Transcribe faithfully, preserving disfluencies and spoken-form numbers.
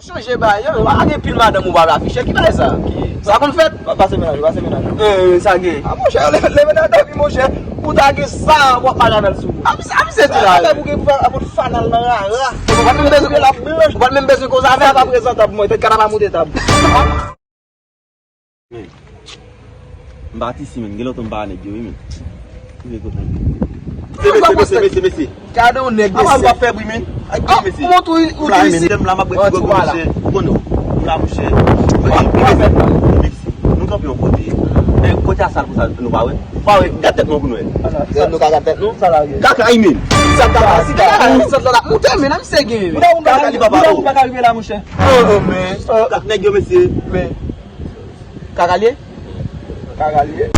Chanje bagay, yo, pa gen pil madanm ou pa vle afiche. Ki bagay sa? Sa konn fèt? Pa- Pase mennaj, pase mennaj. Eh, sa gen. Ah, monchè, leve, leve nan dòmi, monchè. Ou ta gen sa, w ap pale avè l sou. Amis, amis, se la. Sa fè pou gen pou fè apot fanal nan rara. Ou pa t menm bezwen, ou pa t menm bezwen koz avè l. Sa pa prezantab, mwen, tèt kata pa moute tab. Men, m pa t isi, men, gen lontan m pa nèg yo, wi, men. Mesye, mesye, mesye, mesye. Gade yon nèg de sèt. Apa m pa fè bri, men? Ay, mesye. Montre ou, ou di isi. Lè m la, m ap bwè ti gògò, monchè. Ou konnen, ou la, monchè. Mesye, nou kanpe yon kote. Men kote a sal konsa, nou pa wè. Ou pa wè, gad tèt nou pou nou wè. Sa nou ka gad tèt nou? Sa la gen. Kaka, ay, men. Sa kaka, si kaka, sa la moute, men, nan misye gen. Ou pa, ou pa ka rive la, monchè. Oh, oh, men. Nèg yo, mesye. Men. Kaka l ye? Kaka l ye.